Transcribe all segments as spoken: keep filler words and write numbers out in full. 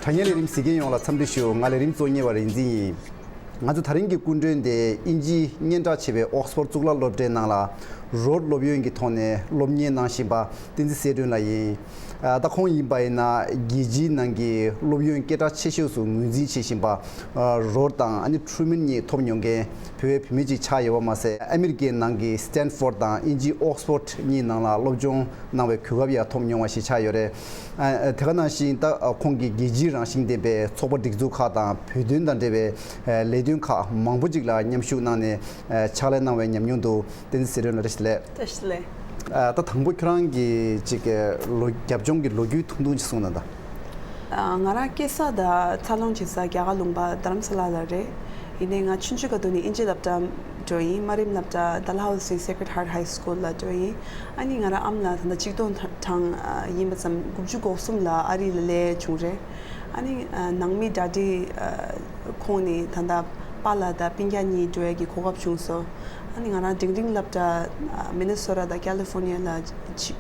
དྲ་བརྙན་ལས་རིམ་གཟིགས་མཁན་ཡོངས་ལ་འཚམས་འདྲི་ཞུ། ང་ལས་རིམ་གཙོ་གཉེར་བ་རིག་འཛིན་ཡིན། ང་ཚོ་དེ་རིང་གི་སྐུ་མགྲོན་དེ་དབྱིན་ཇིའི་སྙན་གྲགས་ཆེ་བའི་ཨོག་སི་ཕོར་གཙུག་ལག་སློབ་གྲྭའི་ནང་ལ་རོཌ་སློབ་ཡོན་གྱི་ཐོག་ནས་སློབ་གཉེར་གནང་བཞིན་པ་བསྟན་འཛིན་གསལ་སྒྲོན་ལགས་ཡིན། ཨ། ད་ཁོང་ཡིན་པ་ཡིན་ན་རྒྱལ་སྤྱིའི་ནང་གི་སློབ་ཡོན་སྐད་གྲགས་ཆེ་ཤོས་སུ་ངོས་འཛིན་བྱེད་བཞིན་པ། ཨ། རོཌ་དང་ཨ་ནི་ཁྲུ་མན་གཉིས་ཐོབ་མྱོང་མཁན་བོད་པའི་བུད་མེད་ཅིག་ཆགས་ཡོད་པ་མ་ཟད། ཨ་མི་རི་ཀའི་ནང་གི་སི་ཊན་ཕོར་ཌི་དང་དབྱིན་ཇིའི་ཨོག་སི་ཕོར་ཌི་གཉིས་ནང་ལ་སློབ་སྦྱོང་གནང་བའི་གོ་སྐབས་ཡང་ཐོབ་མྱོང་བ་ཞིག་ཆགས་ཡོད་རེད། ཨ། དེ་ག་ནང་བཞིན་ད་ཁོང་གིས་རྒྱལ་སྤྱིའི་རང་བཞིན་ལྡན་པའི་ཚོགས་པ་སྒྲིག་འཛུགས་ཁག་དང་བོད་དོན་དང་འབྲེལ་བའི་ལས་དོན་ཁག་མང་པོ་ཅིག་ལ་མཉམ་ཞུགས་གནང་ནས་ཕྱག་ལས་གནང་བའི་ཉམས་མྱོང་འདུག་བསྟན་འཛིན་གསལ་སྒྲོན་ལགས། བཀྲ་ཤིས་བདེ་ལེགས། བཀྲ་ཤིས་བདེ་ལེགས། ཨ། ད་དང་པོ་ཁྱོད་རང་གི་ཅིག་ལོ་རྒྱབ་ལྗོངས་ཀྱི་ལོ་རྒྱུས་ཐུང་ཐུང་ཅིག་གསུངས་ན་ད། ཨ། ང་རང་སྐྱེས་ས་དང་འཚར་ལོངས་བྱེད་ས་རྒྱ་གར་ལུང་པ་རྡ་རམ་ས་ལ་ལ་རེད། ཡིན་ནའི་ང་ཆུང་ཆུང་སྐབས་དུས་ནས་དབྱིན་ཇི་སློབ་གྲྭ་འགྲོ་ཡིན། དམའ་རིམ་སློབ་གྲྭ་Dalhousie Sacred Heart High School ལ་འགྲོ་ཡིན། ཨ་ནི་ང་རང་ཨ་མ་ལགས་ད་ལྟ་ཆིག་སྟོང་གྲངས་ཡིན་པ་ཙམ་དགུ་བཅུ་གོ་གསུམ་ལ་ཨ་རི་ལ་སླེབས་བྱུང་རེད། ཨ་ནི་ཨ་ནང་མི་གྲ་སྒྲིག་ཨ་ཁོངས་ནས་ད་ལྟ་པཱ་ལགས་དང་སྤུན་ཀྱག་གཉིས་འགྲོ་ཡས་ཀྱི་གོ་སྐབས་བྱུང་སོང་། ཨ་ནི་ང་རང་འབྲིང་རིམ་སློབ་གྲྭ་ཨ་མི་ནི་སོ་ཊ་དང་ཀ་ལི་ཧྥོར་ནི་ཡ་ལ་ཕྱི་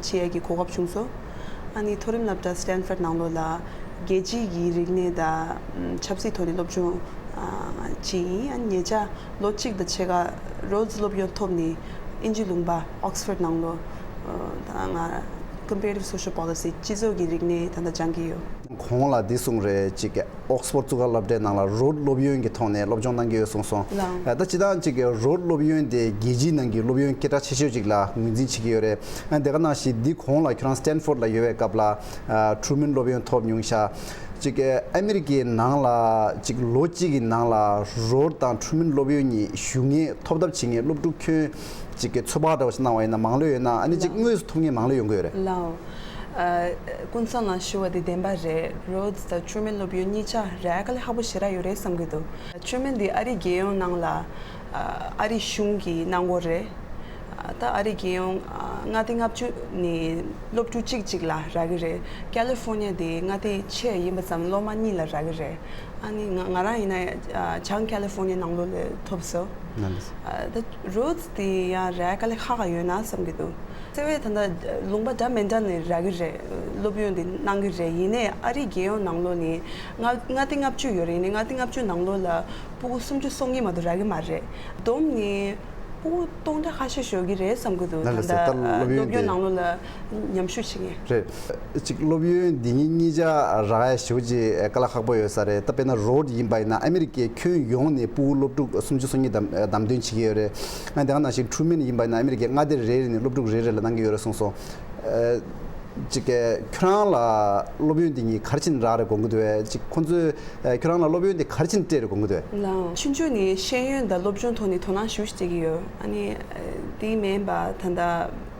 ཕྱི་ཡས་ཀྱི་གོ་སྐབས་བྱུང་སོང་། ཨ་ནི་མཐོ་རིམ་སློབ་གྲྭ་སི་ཊན་ཕོར་ཌི་ནང་ལོགས་ལ་རྒྱལ་སྤྱིའི་གི་རིག་གནས་དང་ཨམ་ཆབ་སྲིད་ཐོག་ནས་སློབ་སྦྱོང་ཨ་བྱས་ཡིན། ཨ་ནི་ཉེ་ཆར་ལོ་གཅིག་དང་ཕྱེད་ཀ་རོཌ་སི་སློབ་ཡོན་ཐོབ་ནས་དབྱིན་ཇི་ལུང་པ་ཨོག་སི་ཕོར་ཌི་ནང་ལོགས་ཨ་ད་ང་Comparative Social Policy སྤྱི་ཚོགས་ཀྱི་རིག་གནས་ད་ལྟ་སྦྱང་གི་ཡོད། ཁོང་ལ་འདི་གསུངས་རེད། ཅིག་ཨོག་སི་ཕོར་ཌི་གཙུག་ལག་སློབ་གྲྭའི་ནང་ལ་རོཌ་སློབ་ཡོན་གྱི་ཐོག་ནས་སློབ་སྦྱོང་གནང་གི་ཡོད་གསུངས་སོང་། ལགས། ད་སྤྱིར་བཏང་ཅིག་རོཌ་སློབ་ཡོན་དེ་རྒྱལ་སྤྱིའི་ནང་གི་སློབ་ཡོན་སྐད་གྲགས་ཆེ་ཤོས་ཅིག་ལ་ངོས་འཛིན་བྱེད་ཀྱི་ཡོད་རེད། ཨ་དེ་ག་ནང་བཞིན་འདི་གོང་ལ་ཁྱོད་རང་སི་ཊན་ཕོར་ཌི་ལ་ཡོད་པའི་སྐབས་ལ་ཨ་ཁྲུ་མན་སློབ་ཡོན་ཐོབ་མྱོང་ཤག་ཅིག་ཨ་མི་རི་ཀའི་ནང་ལ་ཅིག་ལོ་གཅིག་གི་ནང་ལ་རོཌ་དང་ཁྲུ་མན་སློབ་ཡོན་གཉིས་ཞུ་མཁན་ཐོབ་ཐབས་བྱེད་མཁན་སློབ་ཕྲུག་ཁྱོན་ཅིག་གི་ཚོད་དཔག་འདྲ་བོ་ཞིག་གནང་བ་ཡིན་ན་མང་ལོས་ཡོད་ན། ཨ་ནི་ཅིག་ལགས། དངོས་སུ་ཐོབ་མཁན་མང་ལོས་ཡོང་གི་ཡོད་རེད། ལགས། ཨ་ཀུན་བཟང་ལགས་ཞུ་བ་དེ་བདེན་པ་རེད། རོཌ་དང་ཁྲུ་མན་སློབ་ཡོན་གཉིས་ཆ་རག་ཡ་དཀའ་ལས་ཁག་པོ་ཞེ་དྲག་ཡོད་རེད་བསམ་གྱི་འདུག་ཁྲུ་མན་དེ་ཨ་རིའི་རྒྱལ་ཡོངས་ནང་ལ་ཨ་ཨ་རིའི་གཞུང་གི་གནང་སྒོ་རེད། ཨ་ད་ཨ་རིའི་རྒྱལ་ཡོངས་ཨ་མངའ་སྡེ་ལྔ་བཅུ་ནས་སློབ་ཕྲུག་གཅིག་གཅིག་ལ་རག་གི་རེད། ཀ་ལི་ཧྥོར་ནི་ཡ་དེ་མངའ་སྡེ་ཆེ་ཡིན་པ་ཙམ་སློབ་མ་གཉིས་ལ་རག་གི་རེད། ཨ་ནི་ང་ང་རང་ཡིན་ན་ཨ་བྱང་ཀ་ལི་ཧྥོར་ནི་ཡ་ནང་ལོགས་ལ་ཐོབ་སོང་། ནང་ལ། ཨ་ད་རོཌ་དེ་ཡང་རག་དཀའ་ལས་ཁག་ཁག་ཡོད་ན་བསམ་གྱི་འདུག་བརྩེ་བས་ད་ལྟ་ལུང་པ་འདྲ་མི་འདྲ་ནས་རག་གི་རེད། སློབ་ཡོན་དེ་གནང་གི་རེད། ཡིན་ནའི་ཨ་རིའི་རྒྱལ་ཡོངས་ནང་ལོགས་ནས་མངའ་མངའ་སྡེ་ལྔ་བཅུ་ཡོད་རེད། ཡིན་ནའི་མངའ་སྡེ་ལྔ་བཅུ་ནང་ལོགས་ལ་སྤུ་གུ་སུམ་ཅུ་སོ་གཉིས་མ་གཏོགས་རག་གི་མ་རེད། བསྡོམས་ནས་སྤུ་གུ་སྟོང་ཕྲག་ཁ་ཤས་ཤིག་ཡོད་ཀྱི་རེད་བསམ་གྱི་འདུག་ད་ལྟ་ལྟར་ཨ་སློབ་ཡོན་སློབ་ཡོན་དེ་ནང་ལོགས་ལ་མཉམ་ཞུགས་བྱེད་མཁན། རེད། གཅིག་སློབ་ཡོན་འདི་གཉིས་གཉིས་ཆ་རག་ཡ་ཞེ་པོ་ཅིག་དཀའ་ལས་ཁག་པོ་ཡོད་ས་རེད། ད་དཔེར་ན་རོཌ་ཡིན་པ་ཡིན་ན་ཨ་མི་རི་ཀའི་ཁྱོན་ཡོངས་ནས་སྤུ་གུ་སློབ་ཕྲུག་སུམ་ཅུ་སོ་གཉིས་བདམས་བདམས་ཐོན་བྱེད་ཀྱི་ཡོད་རེད། ཨ་དེ་ག་ནང་བཞིན་ཁྲུ་མན་ཡིན་པ་ཡིན་ན་ཨ་མི་རི་ཀའི་མངའ་སྡེ་རེ་རེ་ནས་སློབ་ཕྲུག་རེ་རེ་ལ་གནང་གི་ཡོད་རེད་གསུངས་སོང་། ཨ་གཅིག་ཁྱོད་རང་ལ་སློབ་ཡོན་འདི་གཉིས་ག་རེ་བྱས་ནས་རག་རེད་དགོངས་ཀྱི་འདུག་གས། གཅིག་ཁོང་ཚོས་ཨ་ཁྱོད་རང་ལ་སློབ་ཡོན་དེ་ག་རེ་བྱས་ནས་སྤྲད་རེད་དགོངས་ཀྱི་འདུག་གས། ལགས། ཆུང་ཆུང་ནས་ཤེས་ཡོན་དང་སློབ་སྦྱོང་ཐོག་ནས་དོ་སྣང་ཞེ་པོ་ཞིག་སྤྲད་ཀྱི་ཡོད། ཨ་ནི་ཨ་དེ་མིན་པ་ད་ལྟ་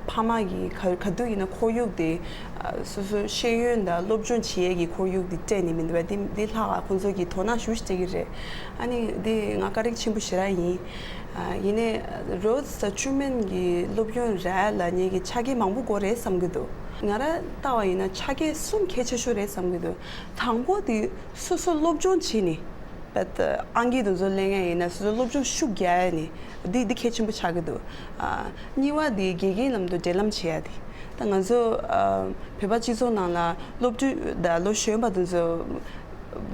ཕ་མ་གིས་ག་ག་དུས་ཡིན་ན་ཁོར་ཡུག་དེ་ཨ་སོ་སོའི་ཤེས་ཡོན་དང་སློབ་སྦྱོང་བྱེད་ཡས་ཀྱི་ཁོར་ཡུག་དེ་སྤྲད་ནས་མི་འདུག་པས། དེ་དེ་ལྷག་ཁོང་ཚོ་གིས་དོ་སྣང་ཞེ་པོ་ཞིག་སྤྲད་ཀྱི་རེད། ཨ་ནི་དེ་ང་བཀའ་དྲིན་ཆེན་པོ་ཞེ་དྲག་ཡིན། ཨ་ཡིན་ནའི་རོཌ་དང་ཁྲུ་མན་གྱི་སློབ་ཡོན་རག་ཡ་ལ་ངེད་ཀྱི་ཆ་རྐྱེན་མང་པོ་དགོས་རེད་བསམ་གྱི་འདུག་ང་རང་ལྟ་བ་ཡིན་ན་ཆ་རྐྱེན་གསུམ་གལ་ཆེ་ཤོས་རེད་བསམ་གྱི་འདུག་དང་པོ་དེ་སོ་སོ་སློབ་སྦྱོང་བྱས་ནས། བད་ཨང་ཀི་དེ་ཚོ་ལེན་ཡ་ཡིན་ན་སོ་སོ་སློབ་སྦྱོང་ཤུགས་རྒྱག་ཡ་ནི་འདི་འདི་གལ་ཆེན་པོ་ཆགས་ཀྱི་འདུག་ཨ་གཉིས་པ་དེ་དགེ་རྒན་ལམ་དུ་འབྲེལ་ལམ་བྱེད་ཡ་དེ། ད་ང་ཚོ་ཨ་བོད་པ་སྤྱི་ཚོགས་ནང་ལ་སློབ་ཕྲུག་དང་ལོ་གཞོན་པ་དེ་ཚོ་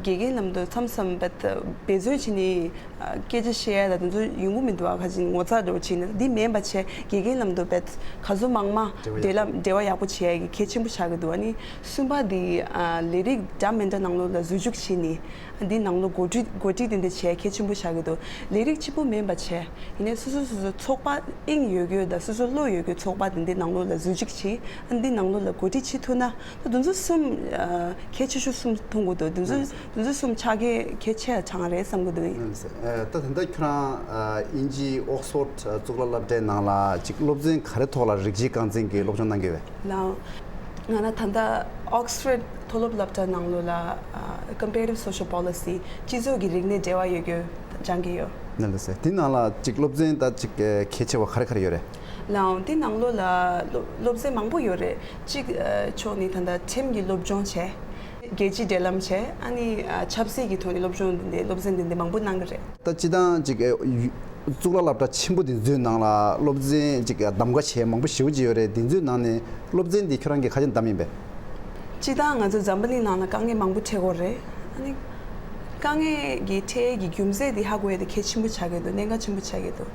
དགེ་རྒན་ལམ་དུ་མཚམས་མཚམས་བད་འབད་བརྩོན་བྱས་ནས་ཨ་སྐད་ཆ་བཤད་ཡ་དང་དེ་ཚོ་ཡོང་གི་མི་འདུག་ཨ་ཁ་ཅིག་ངོ་ཚ་འདྲ་བོ་བྱས་ནས། འདི་མིན་པ་བྱས་དགེ་རྒན་ལམ་དུ་བད་ག་ཚོད་མང་མང་འབྲེལ་བ་འབྲེལ་ལམ་འབྲེལ་བ་ཡག་པོ་བྱེད་ཡ་གི་གལ་ཆེན་པོ་ཆགས་ཀྱི་འདུག་ཨ་ནི་གསུམ་པ་དེ་ཨ་ལས་རིགས་འདྲ་མི་འདྲ་ནང་ལོགས་ལ་འཛུལ་ཞུགས་བྱས་ནས། འདི་ནང་ལོགས་འགོ་ཁྲིད་འགོ་ཁྲིད་དེ་འདྲ་བྱས་གལ་ཆེན་པོ་ཆགས་ཀྱི་འདུག་ལས་རིགས་གཅིག་པུ་མིན་པ་བྱས། ཡིན་ནའི་སོ་སོ་སོ་སོ་ཚོགས་པ་དབྱིངས་ཡོད་རྒྱུ་དང་སོ་སོ་བློ་ཡོད་རྒྱུ་ཚོགས་པ་དེ་འདི་ནང་ལོགས་ལ་འཛུལ་ཞུགས་བྱས། འདི་ནང་ལོགས་ལ་འགོ་ཁྲིད་བྱེད་ཐུབ་ན་ད་དེ་ཚོ་གསུམ་ཨ་གལ་ཆེ་ཤོས་གསུམ་མཐོང་གི་འདུག་དེ་ཚོ་དེ་ཚོ་གསུམ་ཆ་ག་གལ་ཆེ་ཆགས་རེད་བསམ་གྱི་འདུག་ཨ་ད་ད་ལྟ་ཁྱོད་རང་ཨ་དབྱིན་ཇིའི་ཨོག་སི་ཕོར་ཌི་གཙུག་ལག་སློབ་གྲྭའི་ནང་ལ་ཅིག་སློབ་ཚན་ག་རེ་ཐོག་ལ་རིགས་གཅིག་རྐང་འཛིན་གྱི་སློབ་སྦྱོང་གནང་གི་ཡོད་པས། ལགས། ང་རང་ད་ལྟ་ཨོག་སི་ཕོར་ཌི་མཐོ་སློབ་སློབ་གྲྭ་ནང་ལོགས་ལ་ཨ་Comparative Social Policy སྤྱི་ཚོགས་ཀྱི་རིག་གནས་འབྲེལ་བ་ཡོད་རྒྱུ་སྦྱང་གི་ཡོད། ནང་ལ་ཟེར། དེ་ནང་ལ་ཅིག་སློབ་ཚན་ད་ཅིག་གལ་ཆེ་བ་ག་རེ་ག་རེ་ཡོད་རེད། ལགས། དེ་ནང་ལོགས་ལ་སློབ་སློབ་ཚན་མང་པོ་ཡོད་རེད། གཅིག་ཨ་ཕྱོགས་ནས་ད་ལྟ་ཁྲིམས་ཀྱི་སློབ་སྦྱོང་བྱས། རྒྱལ་སྤྱིའི་འབྲེལ་ལམ་བྱས། ཨ་ནི་ཨ་ཆབ་སྲིད་ཀྱི་ཐོག་ནས་སློབ་སྦྱོང་འདི་འདྲའི་སློབ་ཚན་འདི་འདྲའི་མང་པོ་གནང་གི་རེད། ད་སྤྱིར་བཏང་ཅིག་ཨེ་ཡུ་གཙུག་ལག་སློབ་གྲྭ་ཆེན་པོ་འདི་ཚོའི་ནང་ལ་སློབ་ཚན་ཅིག་གདམ་ག་བྱས་མང་པོ་ཞེ་པོ་ཅིག་ཡོད་རེད། འདི་ཚོའི་ནང་ནས་སློབ་ཚན་འདི་ཁྱོད་རང་གིས་ག་ཚོད་གདམ་ཡིན་པས། སྤྱིར་བཏང་ང་ཚོ་འཛམ་བུ་གླིང་ནང་ལ་དཀའ་ངལ་མང་པོ་འཕྲད་ཀྱི་ཡོད་རེད། ཨ་ནི་དཀའ་ངལ་གྱི་འཕྲད་ཀྱི་རྒྱུ་མཚན་དེ་ཧ་གོ་ཡ་དེ་གལ་ཆེན་པོ་ཆགས་ཀྱི་འདུག་གནད་འགག་ཆེན་པོ་ཆགས་ཀྱི་འདུག་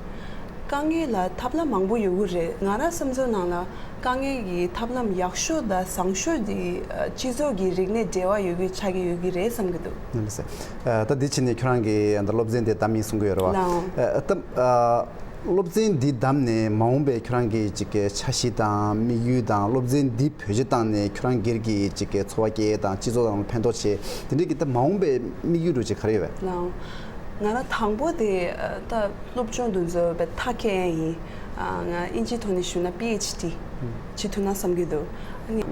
དཀའ་ངལ་ལ་ཐབས་ལམ་མང་པོ་ཡོད་ཀྱི་རེད། ང་རང་བསམ་ཚུལ་ནང་ལ་དཀའ་ངལ་གྱི་ཐབས་ལམ་ཡག་ཤོས་དང་བཟང་ཤོས་དེ་སྤྱི་ཚོགས་ཀྱི་རིག་གནས་འབྲེལ་བ་ཡོད་རྒྱུ་ཆགས་ཀྱི་ཡོད་ཀྱི་རེད་བསམ་གྱི་འདུག་ལགས་སོ། ད་འདི་ཕྱིན་ནས་ཁྱོད་རང་གིས་ད་སློབ་ཚན་དེ་བདམས་ཡིན་གསུང་གི་ཡོད་རེད་བ། ལགས། ད་སློབ་ཚན་འདི་བདམས་ནས་མ་འོངས་པའི་ཁྱོད་རང་གི་ཅིག་འཆར་གཞི་དང་དམིགས་ཡུལ་དང་སློབ་ཚན་འདི་བེད་སྤྱོད་བཏང་ནས་ཁྱོད་རང་སྒེར་གྱི་ཅིག་འཚོ་བ་སྐྱེལ་དང་སྤྱི་ཚོགས་ནང་ལ་ཕན་ཐོགས་བྱེད་དེ་འདྲའི་གི་ད་མ་འོངས་པའི་དམིགས་ཡུལ་འདྲ་ཅིག་ག་རེ་ཡོད་པས། ལགས། ང་རང་དང་པོ་དེ་ད་སློབ་སྦྱོང་འདི་ཚོ་བས་མཐར་འཁྱོལ་ཡ་ཡིན། ང་དབྱིན་ཇིའི་ཐོག་ནས་ཞུས་ན་པི་ཨེཆ་ཌི་བྱེད་ཐུབ་ན་བསམ་གྱི་འདུག་ཨ་ནི་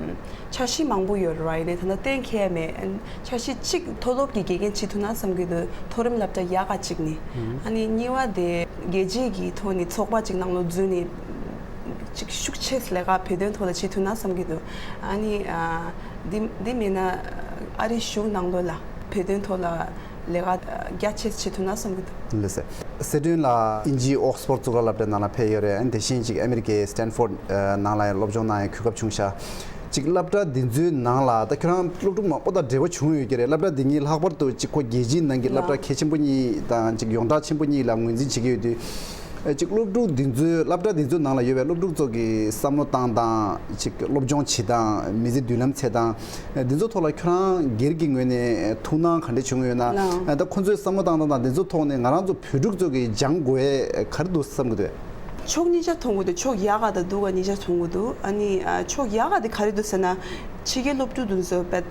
འཆར་གཞི་མང་པོ་ཡོད་རེད་བ། ཡིན་ནའི་ད་ལྟ་གཏན་འཁེལ་མེད། འཆར་གཞི་གཅིག་མཐོ་སློབ་ཀྱི་དགེ་རྒན་བྱེད་ཐུབ་ན་བསམ་གྱི་འདུག་མཐོ་རིམ་སློབ་གྲྭ་ཡག་ག་གཅིག་ནས། ཨ་ནི་གཉིས་པ་དེ་རྒྱལ་སྤྱིའི་གི་ཐོག་ནས་ཚོགས་པ་གཅིག་ནང་ལོགས་འཛུལ་ནས་ཅིག་ཤུགས་ཆེ་ལས་ཀ་བོད་དོན་ཐོག་ལ་བྱེད་ཐུབ་ན་བསམ་གྱི་འདུག་ཨ་ནི་འདི་འདི་མིན་ན་ཨ་རིའི་གཞུང་ནང་ལོགས་ལ་བོད་དོན་ཐོག་ལ་ལས་ཀ་རྒྱ་ཆེ་བྱེད་ཐུབ་ན་བསམ་གྱི་འདུག་ལགས་སོ། སེ་ཏོན་ལགས་དབྱིན་ཇིའི་ཨོག་སི་ཕོར་གཙུག་ལག་སློབ་གྲྭའི་ནང་ལ་ཕེབས་ཡོད་རེད། ཨ་ནི་དེ་བཞིན་ཅིག་ཨ་མི་རི་ཀའི་སི་ཏན་ཕོར་ཌི་ནང་ལ་ཡང་སློབ་སྦྱོང་གནང་ཡའི་གོ་སྐབས་བྱུང་ཤག་ཅིག་སློབ་གྲྭ་འདི་ཚོའི་ནང་ལ་ད་ཁྱོད་རང་སློབ་ཕྲུག་མང་པོ་དང་འབྲེལ་བ་བྱུང་ཡོད་ཀྱི་རེད། སློབ་གྲྭ་འདི་གཉིས་ལྷག་པར་དུ་ཅིག་ཁོ་རྒྱལ་སྤྱིའི་ནང་གི་སློབ་གྲྭ་གལ་ཆེན་པོ་གཉིས་དང་ཅིག་ཡོངས་གྲགས་ཆེན་པོ་གཉིས་ལ་ངོས་འཛིན་བྱེད་ཀྱི་ཡོད་དུས། ཨ་ཅིག་སློབ་ཕྲུག་འདི་ཚོའི་སློབ་གྲྭ་འདི་ཚོའི་ནང་ལ་ཡོད་པའི་སློབ་ཕྲུག་ཚོ་གི་བསམ་བློ་བཏང་སྟངས། ཅིག་སློབ་སྦྱོང་བྱེད་སྟངས། མི་ཚེ་མདུན་ལམ་འཚོལ་སྟངས། འདི་ཚོ་ཐོག་ལ་ཁྱོད་རང་སྒེར་གྱི་ངོས་ནས་ཐུགས་སྣང་ག་འདྲ་བྱུང་ཡོད་ན། ལགས། ད་ཁོ་ཚོའི་བསམ་བློ་བཏང་སྟངས་དང་འདི་ཚོ་ཐོག་ནས་ང་རང་ཚོ་བོད་ཕྲུག་ཚོ་གི་སྦྱང་དགོས་ག་རེ་འདུག་བསམ་གྱི་འདུག་ཕྱོགས་གཉིས་ཆ་མཐོང་གི་འདུག་ཕྱོགས་ཡག་ག་དང་སྡུག་ག་གཉིས་ཆ་མཐོང་གི་འདུག་ཨ་ནི་ཕྱོགས་ཡག་ག་དེ་ག་རེ་འདུག་ཟེར་ན། ཕྱི་རྒྱལ་སློབ་ཕྲུག་འདི་ཚོ་བས་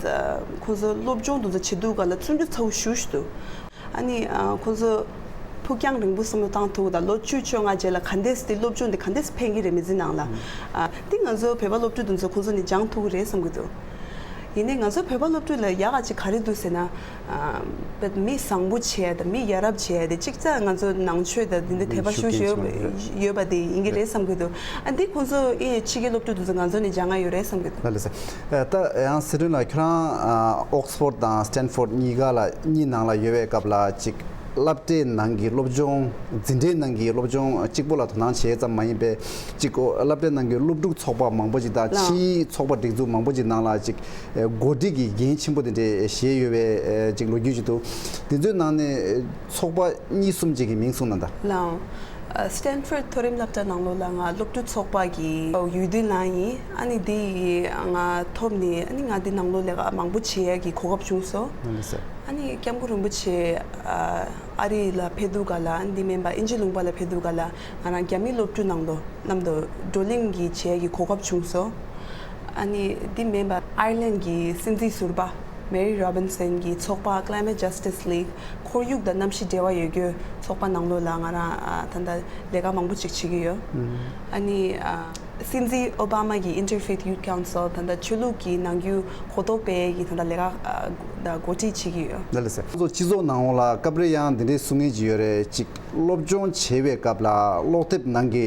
ཁོ་ཚོ་སློབ་སྦྱོང་འདི་ཚོ་བྱེད་དུས་ག་ལ་བརྩོན་འགྲུས་ཚ་བོ་ཞེ་པོ་ཞིག་འདུག་ཨ་ནི་ཨ་ཁོང་ཚོ་ཕུགས་རྒྱང་རིང་པོ་བསམ་བློ་བཏང་ཐུབ་དང་ལོ་བཅུ་བཅོ་ལྔ་རྗེས་ལ་ག་འདྲས་དེ་སློབ་སྦྱོང་དེ་ག་འདྲས་ཕན་གྱི་རེད་མི་ཚེ་ནང་ལ། ཨ་དེ་ང་ཚོ་བོད་པ་སློབ་ཕྲུག་དེ་ཚོ་ཁོང་ཚོ་ནས་སྦྱང་ཐུབ་ཀྱི་རེད་བསམ་གྱི་འདུག་ཡིན་ནའི་ང་ཚོ་བོད་པ་སློབ་ཕྲུག་ལ་ཡག་ག་ཅིག་ག་རེ་འདུག་ཟེར་ན། ཨ་བོད་མི་བཟང་པོ་བྱས་དང་མི་ཡ་རབས་བྱས་དེ་གཅིག་ཙམ་ང་ཚོ་ནང་ཆོས་དང་དེ་འདྲ་དད་པ་ཤུགས་ཆེ་ཡོད་པ་དེ་ཡིན་གྱི་རེད་བསམ་གྱི་འདུག་ཨ་འདི་ཁོང་ཚོ་ཨེ་ཕྱི་རྒྱལ་སློབ་ཕྲུག་དེ་ཚོ་ང་ཚོ་ནས་སྦྱང་ང་ཡོད་རེད་བསམ་གྱི་འདུག་ལགས་སོ། ད་ཡང་སི་ཏོན་ལགས་ཁྱོད་རང་ཨོག་སི་ཕོར་ཌི་དང་སི་ཏན་ཕོར་ཌི་གཉིས་ཀ་ལ་གཉིས་ནང་ལ་ཡོད་པའི་སྐབས་ལ་ཅིག་སློབ་གྲྭའི་ནང་གི་སློབ་སྦྱོང་འཛིན་གྲྭའི་ནང་གི་སློབ་སྦྱོང་གཅིག་པོ་ལ་དོ་སྣང་བྱེད་ཙམ་མ་ཡིན་པའི་ཅིག་སློབ་གྲྭའི་ནང་གི་སློབ་ཕྲུག་ཚོགས་པ་མང་པོ་ཅིག་དང་ཕྱིའི་ཚོགས་པ་སྒྲིག་འཛུགས་མང་པོ་ཅིག་ནང་ལ་ཅིག་འགོ་ཁྲིད་ཀྱི་འགན་ཆེན་པོ་དེ་འདྲ་བཞེས་ཡོད་པའི་ཅིག་ལོ་རྒྱུས་ཅིག་འདུག་དེ་ཚོའི་ནང་ནས་ཚོགས་པ་གཉིས་གསུམ་ཅིག་གི་མིང་གསུངས་ན་ད། ལགས། སི་ཏན་ཕོར་ཌི་མཐོ་རིམ་སློབ་གྲྭ་ནང་ལོགས་ལ་ང་སློབ་ཕྲུག་ཚོགས་པ་གི་འོས་བསྡུ་གནང་ཡིན། ཨ་ནི་འདི་ཡི་ང་ཐོབ་ནས་ཨ་ནི་ང་འདི་ནང་ལོགས་ལས་ཀ་མང་པོ་བྱེད་ཡ་གི་གོ་སྐབས་བྱུང་སོང་། ལགས་སོ། ཨ་ནི་སྐྱབས་མགོན་རིན་པོ་ཆེ་ཨ་རི་ལ་ཕེབས་དུས་ག་ལ་ཨ་ནི་འདི་མིན་པ་དབྱིན་ཇི་ལུང་པ་ལ་ཕེབས་དུས་ག་ལ་ང་རང་རྒྱ་མི་སློབ་ཕྲུག་ནང་དུ་མཉམ་དུ་བགྲོ་གླེང་གི་བྱེད་ཡ་གི་གོ་སྐབས་བྱུང་སོང་། ཨ་ནི་འདི་མིན་པ་ཨའི་ལན་གྱི་སྲིད་འཛིན་ཟུར་པ་མེ་རི་རོ་བིན་སན་གྱི་ཚོགས་པ་Climate Justice League ཁོར་ཡུག་དང་གནམ་གཤིས་འབྲེལ་བ་ཡོད་རྒྱུའི་ཚོགས་པ་ནང་ལོགས་ལ་ང་རང་ཨ་ད་ལྟ་ལས་ཀ་མང་པོ་ཅིག་བྱེད་ཀྱི་ཡོད། ཨ་ནི་ཨ་སྲིད་འཛིན་ཨོ་བྷ་མ་གི་Interfaith Youth Council ད་ལྟ་ཆོས་ལུགས་ཀྱི་ནང་ཁུལ་གོ་རྟོགས་སྤེལ་གྱི་ད་ལྟ་ལས་ཀ་ཨ་ད་འགོ་ཁྲིད་བྱེད་ཀྱི་ཡོད། ལགས་སོ། ང་ཚོ་སྤྱི་ཚོགས་ནང་ལ་སྐབས་རེ་ཡང་འདི་འདྲའི་གསུང་མཁན་ཅིག་ཡོད་རེད། ཅིག་སློབ་སྦྱོང་བྱེད་པའི་སྐབས་ལ་ཀློག་དེབ་ནང་གི་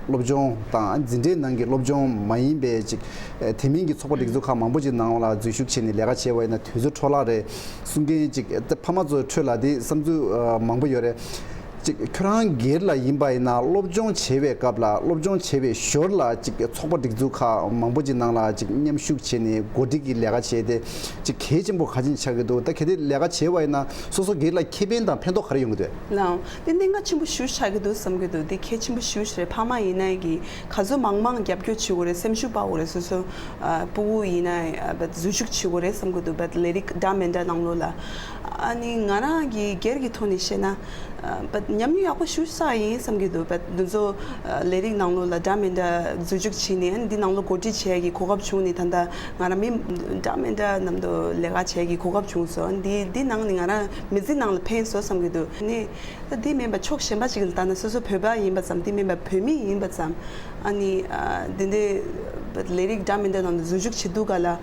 སློབ་སྦྱོང་དང་འཛིན་གྲྭའི་ནང་གི་སློབ་སྦྱོང་མ་ཡིན་པའི་ཅིག་དེ་མིན་གྱི་ཚོགས་པ་སྒྲིག་འཛུགས་ཁག་མང་པོ་ཅིག་ནང་ལ་འཛུལ་ཞུགས་བྱས་ནས་ལས་ཀ་བྱས་པ་ཡིན་ན་དུས་ཚོད་འཕྲོ་བརླག་རེད་གསུང་མཁན་ཅིག་ཕ་མ་ཚོའི་ཁྲོད་ལ་དེ་བསམ་ཚུལ་མང་པོ་ཡོད་རེད། ཅིག་ཁྱོད་རང་སྒེར་ལ་ཡིན་པ་ཡིན་ན་སློབ་སྦྱོང་བྱེད་པའི་སྐབས་ལ་སློབ་སྦྱོང་བྱེད་པའི་ཞོར་ལ་ཅིག་ཚོགས་པ་སྒྲིག་འཛུགས་ཁག་མང་པོ་ཅིག་ནང་ལ་ཅིག་མཉམ་ཞུགས་བྱས་ནས་འགོ་ཁྲིད་ཀྱི་ལས་ཀ་བྱས་ཏེ་ཅིག་གལ་ཆེན་པོ་ག་ཅིག་ཆགས་ཀྱི་འདུག་ད་གལ་ཏེ་ལས་ཀ་བྱས་པ་ཡིན་ན་སོ་སོ་སྒེར་ལ་ཁེ་ཕན་དང་ཕན་ཐོགས་ག་རེ་ཡོང་གི་འདུག་ལགས། དེ་གནད་འགག་ཆེན་པོ་ཞེ་པོ་ཆགས་ཀྱི་འདུག་བསམ་གྱི་འདུག་དེ་གལ་ཆེན་པོ་ཞེ་པོ་ཞིག་རེད། ཕ་མ་ཡིན་ནའི་གི་ག་ཚོད་མང་མང་རྒྱབ་སྐྱོར་བྱེད་དགོས་རེད། སེམས་ཤུགས་སྤར་དགོས་རེད། སོ་སོ་ཨ་སྤུ་གུ་ཡིན་ནའི་ཨ་འཛུལ་ཞུགས་བྱེད་དགོས་རེད་བསམ་གྱི་འདུག་ལས་རིགས་འདྲ་མི་འདྲ་ནང་ལོགས་ལ། ཨ་ནི་ང་རང་གི་སྒེར་གྱི་ཐོག་ནས་བཤད་ན། ཨ་ཉམས་མྱོང་ཡག་པོ་ཞེ་པོ་ཡིན་བསམ་གྱི་འདུག་འདི་ཚོ་ལས་རིགས་ནང་ལོགས་ལ་འདྲ་མི་འདྲ་འཛུལ་ཞུགས་བྱས་ནས་འདི་ནང་ལོགས་འགོ་ཁྲིད་བྱེད་ཡ་གི་གོ་སྐབས་བྱུང་ནས་ད་ལྟ་ང་རང་མི་འདྲ་མི་འདྲ་མཉམ་དུ་ལས་ཀ་བྱེད་ཡ་གི་གོ་སྐབས་བྱུང་སོང་། འདི་འདི་ནང་ནས་ང་རང་མི་ཚེ་ནང་ལ་ཕན་སོང་བསམ་གྱི་འདུག་ནི། ད་འདི་མིན་པ་ཕྱོགས་གཞན་པ་ཅིག་ལ་ལྟ་ན་སོ་སོ་བོད་པ་ཡིན་པ་ཙམ། འདི་མིན་པ་བོད་མི་ཡིན་པ་ཙམ། ཨ་ནི་ཨ་འདི་འདྲའི་ལས་རིགས་འདྲ་མི་འདྲ་ནང་དུ་འཛུལ་ཞུགས་བྱེད་དུས་ག་ལ་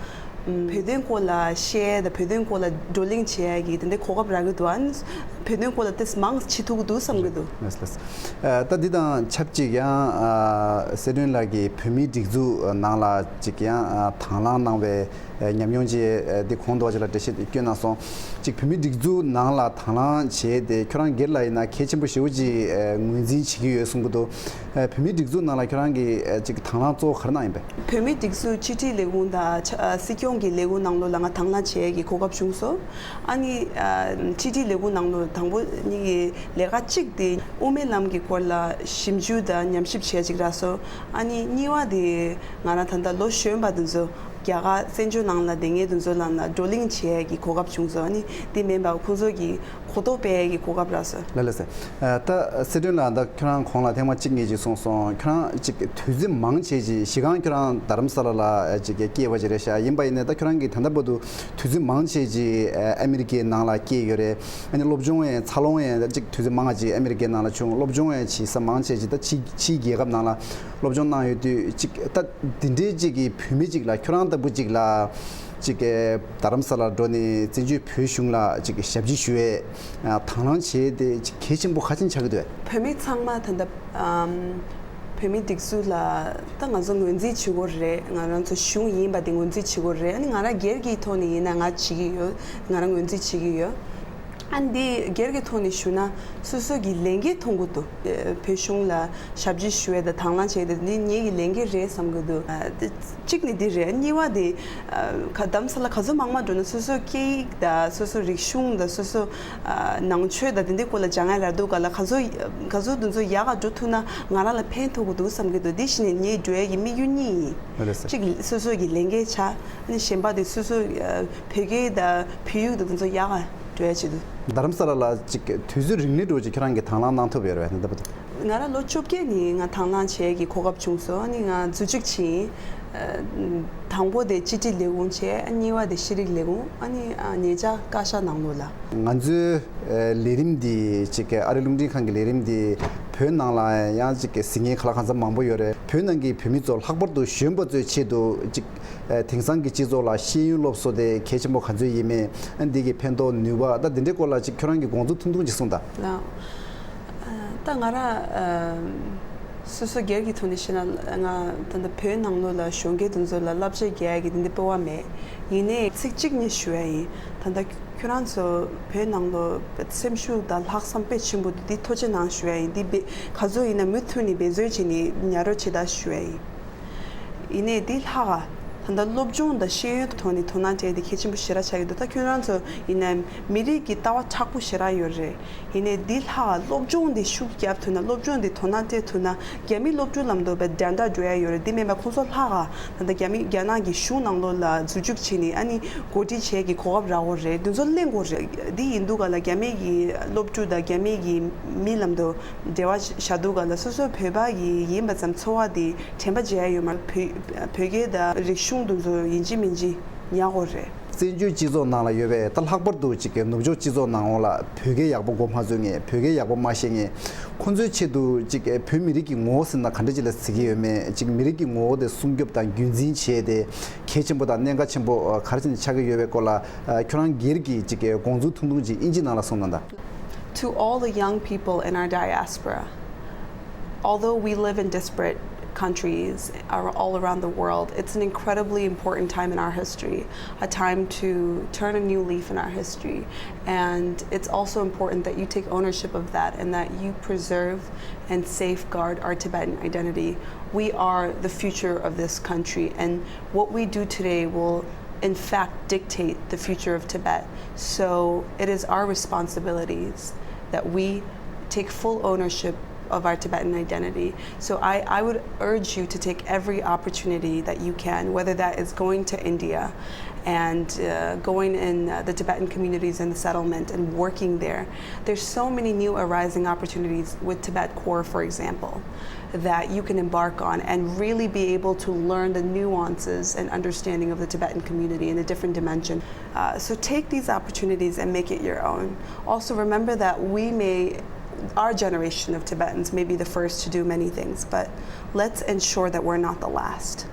བོད་དོན་སྐོར་ལ་བཤད་དང་བོད་དོན་སྐོར་ལ་བགྲོ་གླེང་བྱེད་ཡ་གི་དེ་འདྲའི་གོ་སྐབས་རག་གི་འདུག་ཨ་ནི་བོད་དོན་སྐོར་ལ་ཏོག་ཙམ་མང་བྱེད་ཐུབ་ཀྱི་འདུག་བསམ་གྱི་འདུག་ལགས་ལགས། ད་འདི་དང་ཆབས་ཅིག་ཡང་ཨ་སེ་ཏོན་ལགས་ཀྱིས་བོད་མིའི་སྒྲིག་འཛུགས་ནང་ལ་ཅིག་ཡང་ཨ་དང་བླངས་གནང་བའི་ཉམས་མྱོང་ཅིག་འདི་གོང་དུ་བ་ཅིག་ལ་འགྲེལ་བཤད་བསྐྱོན་གནང་སོང་། ཅིག་བོད་མིའི་སྒྲིག་འཛུགས་ནང་ལ་དང་བླངས་བྱས་ཏེ་ཁྱོད་རང་སྒེར་ལ་ཡིན་ན་གལ་ཆེན་པོ་ཞེ་པོ་ཅིག་ངོས་འཛིན་བྱེད་ཀྱི་ཡོད་གསུང་གི་འདུག་བོད་མིའི་སྒྲིག་འཛུགས་ནང་ལ་ཁྱོད་རང་གིས་ཅིག་དང་བླངས་གཙོ་བོ་ག་རེ་གནང་ཡིན་པས། བོད་མིའི་སྒྲིག་འཛུགས་ཕྱི་དྲིལ་ལས་ཁུངས་དང་ཆ་སྲིད་སྐྱོང་ གི་ལས་ཁུངས་ནང་ལོགས་ལ་ང་དང་བླངས་བྱེད་ཡས་ཀྱི་གོ་སྐབས་བྱུང་སོང་། ཨ་ནི་ཨ་ཕྱི་དྲིལ་ལས་ཁུངས་ནང་ལོགས་དང་པོ་ཉིད་ཀྱི་ལས་ཀ་གཅིག་དེ་དབུ་མའི་ལམ་གྱི་སྐོར་ལ་ཞིབ་འཇུག་དང་ཉམས་ཞིབ་བྱེད་ཡས་གཅིག་རག་སོང་། ཨ་ནི་གཉིས་པ་དེ་ང་རང་ད་ལྟ་ལོ་གཞོན་པ་དེ་ཚོ་རྒྱ་གར་བཙན་བྱོལ་ནང་ལ་བསྡད་མཁན་དེ་ཚོ་ལ་ན་བགྲོ་གླེང་བྱེད་ཡས་ཀྱི་གོ་སྐབས་བྱུང་སོང་། ཨ་ནི་དེ་མིན་པ་ཁོང་ཚོ་གི་གོ་རྟོགས་སྤེལ་ཡས་ཀྱི་གོ་སྐབས་རག་སོང་། ལགས་ལགས་སེ། ཨ་ད་སྲིད་དོན་ལ་ད་ཁྱོད་རང་གོང་ལ་ཐེངས་མ་གཅིག་གཉིས་ཅིག་གསུངས་སོང་། ཁྱོད་རང་ཅིག་དུས་ཚོད་མང་ཆེ་ཅིག་གཞི་རྐང་ཁྱོད་རང་རྡ་རམ་ས་ལ་ལ་ཅིག་སྐྱེས་པ་ཅིག་རེད་ཤག་ཡིན་པ་ཡིན་ནའི་ད་ཁྱོད་རང་གིས་ད་ལྟ་བར་དུ་དུས་ཚོད་མང་ཆེ་ཅིག་ཨ་ཨ་མི་རི་ཀའི་ནང་ལ་སྐྱེས་ཡོད་རེད། ཨ་ནི་སློབ་སྦྱོང་ཡང་འཚར་ལོངས་ཡང་ཅིག་དུས་ཚོད་མང་ང་ཅིག་ཨ་མི་རི་ཀའི་ནང་ལ་བྱུང་། སློབ་སྦྱོང་ཡང་བྱེད་ས་མང་ཆེ་ཅིག་ད་ཕྱི་ཕྱིའི་རྒྱལ་ཁབ་ནང་ལ་སློབ་སྦྱོང་གནང་ཡོད་དུས་ཅིག་ད་འདི་འདྲའི་ཅིག་གི་བོད་མི་ཅིག་ལ་ཁྱོད་རང་ལྟ་བུ་ཅིག་ལ་ཅིག་རྡ་རམ་ས་ལར་འགྲོ་ནས་བཙན་བྱོལ་བོད་གཞུང་ལ་ཅིག་ཞབས་ཕྱི་ཞུ་བའི་དང་བླངས་བྱས་ཏེ་ཅིག་གལ་ཆེན་པོ་ག་ཅིག་ཆགས་ཀྱི་འདུག་བོད་མི་ཚང་མ་ད་ལྟ་ཨམ་བོད་མི་སྒྲིག་འཛུགས་ལ་ད་ང་ཚོ་ངོས་འཛིན་བྱེད་དགོས་རེད། ང་རང་ཚོ་གཞུང་ཡིན་པ་དེ་ངོས་འཛིན་བྱེད་དགོས་རེད། ཨ་ནི་ང་རང་སྒེར་གྱི་ཐོག་ནས་ཡིན་ན་ང་བྱེད་ཀྱི་ཡོད། ང་རང་ངོས་འཛིན་བྱེད་ཀྱི་ཡོད། ཨ་འདི་སྒེར་གྱི་ཐོག་ནས་ཞུ་ན་སོ་སོ་གི་ལས་འགན་མཐོང་གི་འདུག་བོད་གཞུང་ལ་ཞབས་ཕྱི་ཞུ་ཡས་དང་དང་བླངས་བྱས་ཏེ་འདི་ངེད་ཀྱི་ལས་འགན་རེད་བསམ་གི་འདུག་ཨ་འདི་གཅིག་ནི་འདི་རེད། གཉིས་པ་དེ་ཨ་ག་རྡ་རམ་ས་ལ་ག་ཚོད་མང་མང་འགྲོ་ན་སོ་སོ་སྐད་ཡིག་དང་སོ་སོ་རིག་གཞུང་དང་སོ་སོ་ཨ་ནང་ཆོས་དང་དེ་འདྲའི་སྐོར་ལ་སྦྱང་ཡ་ལ་འདུག་ག་ལ་ག་ཚོད་ག་ཚོད་དེ་ཚོ་ཡག་ག་འགྲོ་ཐུབ་ན་ང་རང་ལ་ཕན་ཐོགས་གི་འདུག་བསམ་གི་འདུག་འདི་བཞིན་ངས་འགྲོ་ཡ་གི་དམིགས་ཡུལ་གཉིས་ཡིན། ལགས་སོ། གཅིག་སོ་སོ་གི་ལས་འགན་ཆགས། ཨ་ནི་གཞན་པ་དེ་སོ་སོ་ཨ་བོད་སྐད་དང་བོད་ཡིག་དང་དེ་ཚོ་ཡག་ག་འགྲོ་ཡ་ཆེད་དུ། རྡ་རམ་ས་ལ་ལ་ཅིག་དུས་ཚོད་རིང་ལི་འགྲོ་ཅིག་ཁྱོད་རང་གིས་དང་བླངས་གནང་ཐུབ་ཡོད་རེད་པས་ད་ལྟ་བར་དུ། ང་རང་ལོ་བཅོ་བརྒྱད་ནས་ང་དང་བླངས་བྱེད་ཀྱི་གོ་སྐབས་བྱུང་སོང་། ཨ་ནི་ང་འཛུལ་ཞུགས་ཕྱིན། ཨ་དང་པོ་དེ་སྤྱི་ཁྲིད་ལས་ཁུངས་བྱས། ཨ་གཉིས་པ་དེ་ཤེས་རིག་ལས་ཁུངས། ཨ་ནི་ཨ་ཉེ་ཆར་བཀའ་ཤག་ནང་ལོགས་ལ། ང་ཚོའི་ཨ་ལས་རིམ་འདི་ཅིག་ཨ་རི་རླུང་འཕྲིན་ཁང་གི་ལས་རིམ་འདི་བོད་ནང་ལ་ཡང་ཅིག་གཟིགས་མཁན་ག་ལ་གང་འཚམ་མང་པོ་ཡོད་རེད། བོད་ནང་གི་བོད་མི་ཚོ་ལྷག་པར་དུ་གཞོན་པ་ཚོའི་ཆེད་དུ་ཅིག་ཨ་དེང་སང་གི་སྤྱི་ཚོགས་ལ་ཤེས་ཡོན་སློབ་གསོ་དེ་གལ་ཆེན་པོ་ག་ཚོད་ཡིན་མིན། ཨ་འདི་གི་ཕན་ཐོགས་ནུས་པ་ད་འདི་འདྲའི་སྐོར་ལ་ཅིག་ཁྱོད་རང་གི་དགོངས་ཚུལ་ཐུང་ཐུང་ཅིག་གསུངས་དང་། ལགས། ཨ་ད་ང་རང་ཨ་སོ་སོ་སྒེར་གྱི་ཐོག་ནས་བཤད་ན་ང་ད་ལྟ་བོད་ནང་ལོགས་ལ་གཞོན་སྐྱེས་དེ་ཚོ་ལ་བསླབ་བྱ་རྒྱག་ཡ་གི་དེ་འདྲའི་སྤོབས་པ་མེད། ཡིན་ནའི་ཚིག་གཅིག་གཉིས་ཞུ་ཡ་ཡིན། ད་ལྟ་ཁྱོད་རང་ཚོ་བོད་ནང་ལོགས་སེམས་ཤུགས་དང་ལྷག་བསམ་དཔེ་ཆེན་པོ་འདུག་འདི་ཐུགས་རྗེ་གནང་ཞུ་ཡ་ཡིན། འདི་བེ་ག་ཚོད་ཡིན་ན་མུ་མཐུད་ནས་འབད་བརྩོན་བྱས་ནས་ཉར་རོགས་བྱེད་དང་ཞུ་ཡ་ཡིན། ཡིན་ནའི་འདི་ལྷག་ག་ད་ལྟ་སློབ་སྦྱོང་དང་ཤེས་ཡོན་ཐོག་ནས་དོ་སྣང་སྤྲད་དེ་གལ་ཆེན་པོ་ཞེ་དྲག་ཆགས་ཀྱི་འདུག་ད་ཁྱོད་རང་ཚོ་ཡིན་ན་མི་རིགས་ཀྱི་ལྟ་བ་མཁྲེགས་པོ་ཞེ་དྲག་ཡོད་རེད། ཡིན་ནའི་འདི་ལྷག་ག་སློབ་སྦྱོང་འདི་ཤུགས་རྒྱབ་ཐུབ་ན། སློབ་སྦྱོང་འདི་དོ་སྣང་སྤྲད་ཐུབ་ན། རྒྱ་མི་སློབ་ཕྲུག་ལམ་དུ་བས་འགྲན་ཟླ་འགྲོ་ཡ་ཡོད་རེད། འདི་མིན་པ་ཁོང་ཚོ་ལྷག་ག་ད་ལྟ་རྒྱ་མི་རྒྱ་ནག་གི་གཞུང་ནང་ལོགས་ལ་འཛུལ་ཞུགས་བྱས་ནས་ཨ་ནི་འགོ་ཁྲིད་བྱེད་ཀྱི་གོ་སྐབས་རག་གོ་རེད། འདི་ཚོ་གླེང་དགོས་རེད། འདི་ཡིན་དུས་ག་ལ་རྒྱ་མི་གི་སློབ་ཕྲུག་དང་རྒྱ་མི་གི་མི་ལམ་དུ་འབྲེལ་བ་བཞག་དུས་ག་ལ་སོ་སོ་བོད་པ་གི་ཡིན་པ་ཙམ་ཚོར་བ་དེ་དྲན་པ་བརྗེད་ཡ་ཡོད་མ་རེད། བོད་བོད་སྐད་དང་རིག་གཞུང་དེ་ཚོ་ཡིན་གཅིག་མིན་གཅིག་ཉར་དགོས་རེད། བཙན་བྱོལ་སྤྱི་ཚོགས་ནང་ལ་ཡོད་པའི་ད་ལྷག་པར་དུ་ཅིག་ནུབ་ཕྱོགས་སྤྱི་ཚོགས་ནང་ལ་བོད་སྐད་ཡག་པོ་གོ་མ་ཚོད་མཁན། བོད་སྐད་ཡག་པོ་མ་ཤེས་མཁན། ཁོང་ཚོའི་ཆེད་དུ་ཅིག་བོད་མི་རིགས་ཀྱི་ངོ་བོ་ཟེར་ན་ག་འདྲ་ཅིག་ལ་བརྩི་གི་ཡོད་མེད། ཅིག་མི་རིགས་ཀྱི་ངོ་བོ་དེ་སྲུང་སྐྱོབ་དང་རྒྱུན་འཛིན་བྱས་ཏེ་གལ་ཆེན་པོ་དང་གནད་འགག་ཆེན་པོ་ག་རེ་བྱས་ནས་ཆགས་ཀྱི་ཡོད་པའི་སྐོར་ལ་ཁྱོད་རང་སྒེར་གྱི་ཅིག་དགོངས་ཚུལ་ཐུང་ཐུང་ཅིག་ཨིན་ཇི་ནང་ལ་གསུངས་གནང་དང་། To all the young people in our diaspora, although we live in disparate countries ar- all around the world, it's an incredibly important time in our history, a time to turn a new leaf in our history. And it's also important that you take ownership of that and that you preserve and safeguard our Tibetan identity. We are the future of this country, and what we do today will, in fact, dictate the future of Tibet. So it is our responsibilities that we take full ownership of our Tibetan identity. So I, I would urge you to take every opportunity that you can, whether that is going to India and uh, going in uh, the Tibetan communities in the settlement and working there. There's so many new arising opportunities with Tibet Corps, for example, that you can embark on and really be able to learn the nuances and understanding of the Tibetan community in a different dimension. Uh, so take these opportunities and make it your own. Also, remember that we may, our generation of Tibetans may be the first to do many things, but let's ensure that we're not the last.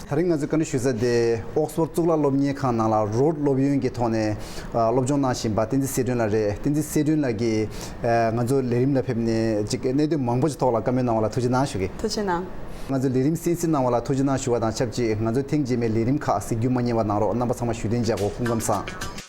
ད་རིང་ང་ཚོས་བཀའ་འདྲི་ཞུ་ས་དེ་ཨོག་སི་ཕོར་གཙུག་ལག་སློབ་གཉེར་ཁང་ནང་ལ་རོཌ་སློབ་ཡོན་གྱི་ཐོག་ནས་ཨ་སློབ་སྦྱོང་གནང་བཞིན་པ་བསྟན་འཛིན་གསལ་སྒྲོན་ལགས་རེད། བསྟན་འཛིན་གསལ་སྒྲོན་ལགས་ཀྱིས་ཨ་ང་ཚོ་ལས་རིམ་ལ་ཕེབས་ནས་ཅིག་གནད་དོན་མང་པོ་ཞིག་ཐོག་ལ་བཀའ་མོལ་གནང་བ་ལ་ཐུགས་རྗེ་གནང་ཞུ་གི། ཐུགས་རྗེ་གནང་། ང་ཚོའི་ལས་རིམ་གསན་གཟིགས་གནང་བ་ལ་ཐུགས་རྗེ་གནང་ཞུ་བ་དང་ཆབས་ཅིག་ང་ཚོའི་ཐེངས་རྗེས་མའི་ལས་རིམ་ཁག་གཟིགས་རྒྱུ་མ་བསྙེལ་བ་གནང་རོགས། རྣམ་པ་ཚང་མ་བཞུགས་གདན་འཇགས་དགོས། སྐུ་ཁམས་བཟང་།